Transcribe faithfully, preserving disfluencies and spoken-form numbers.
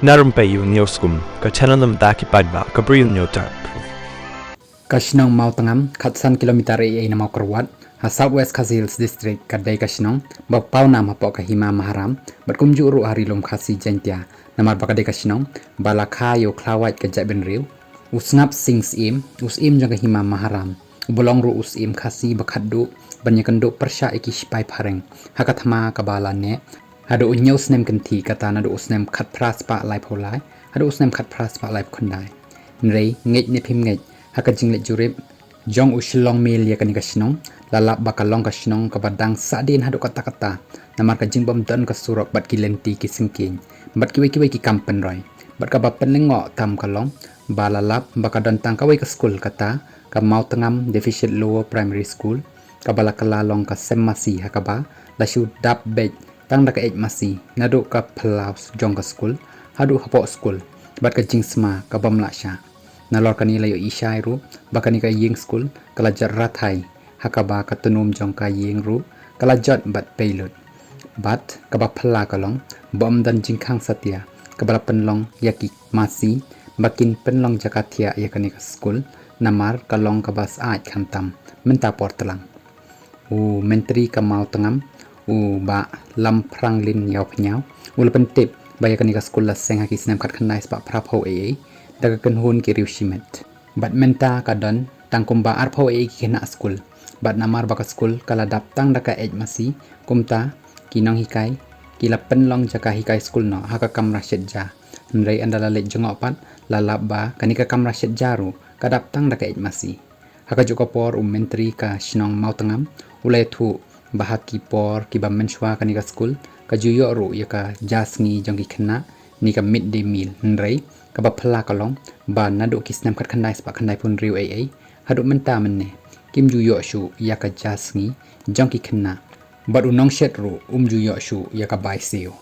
Na rympei ïa u News Kum, ka channel na bynta ki paidbah ka Bri u Hynñiewtrep. Ka shnong Mawtngam, khatsan kilometer ei ei na Mawkyrwat, ha South West Khasi Hills District, ka dei ka shnong ba pawnam hapoh ka Hima Maharam, bad kumjuh ruh ha Ri Lum Khasi Jaiñtia, namar ba ka dei ka shnong ba la kha ïa u khlawait ka jaitbynriew, u Sngap Sing Syiem, u syiem jong ka Hima Maharam, uba long ruh u syiem Khasi ba khatduh ban ïakynduh pyrshah ïa ki shipai phareng ha ka thma kaba la neh haduh u hynñiew snem kynthih, kata naduh u snem khatphra spah laiphew lai haduh u snem khatphra spah laiphew khyndai. Hynrei, ngeit ne phim ngeit, ha ka jingleit jurip jong u shyllangmeel ïa kane ka shnong, la lap ba ka long ka shnong kaba dang sahdien haduh katta katta, namar ka jingbym don ka surok bad ki lynti ki syngkien bad kiwei kiwei ki kam pynroi. Bad kaba pynlyngngoh tam ka long ba la lap ba ka don tang kawei ka skul, kata ka Mawtngam Deficit Lower Primary School, kaba la kylla long ka sem masi, ha kaba la shu dap beit tang da ka eit masi naduh ka phyllaw jong ka skul haduh hapoh skul, bad ka jingsma ka bym lah shah. Nalor kane, la ïohi shai ruh ba kane ka ïing skul ka la jot rathai, ha kaba ka tnum jong ka ïing ruh ka la jot bad pei lut. Bad kaba phylla ka long ba ym don jingkhang satia kaba la pynlong ïa ki masi ba kin pynlong jaka thiah ïa kane ka skul, namar ka long kaba syaid khamtam mynta por tlang. U Myntri ka Mawtngam, u Bah Lamphrang Lin Ïawphniaw, u la pyntip ba ïa kane ka skul la seng ha ki snem khatkhyndai spah phraphew ei ei da ka kynhun ki riew shimet. Bad mynta ka don tang kumba arphew ei ei ki khynnah skul. Bad namar ba ka skul ka la dap tang da ka eit masi, kumta ki nonghikai ki la pynlong jaka hikai skul noh ha ka kamra shet ja. Hynrei ynda la leit jngoh pat, la lap ba kane ka kamra shet ja ruh ka dap tang da ka eit masi. Ha kajuh ka por, u Myntri ka shnong Mawtngam u la ïathuh ba ha ki por kiba mynshuwa kane ka skul ka ju ïoh ruh ïa ka ja sngi jong ki khynnah, ne ka midday meal. Hynrei kaba phylla ka long ba naduh ki snem khatkhyndai spah khyndaiphew hynriew ei ei haduh mynta mynne, kim ju ïoh shuh ïa ka ja sngi jong ki khynnah, bad u nongshet ruh um ju ïoh shuh ïa ka bai siew.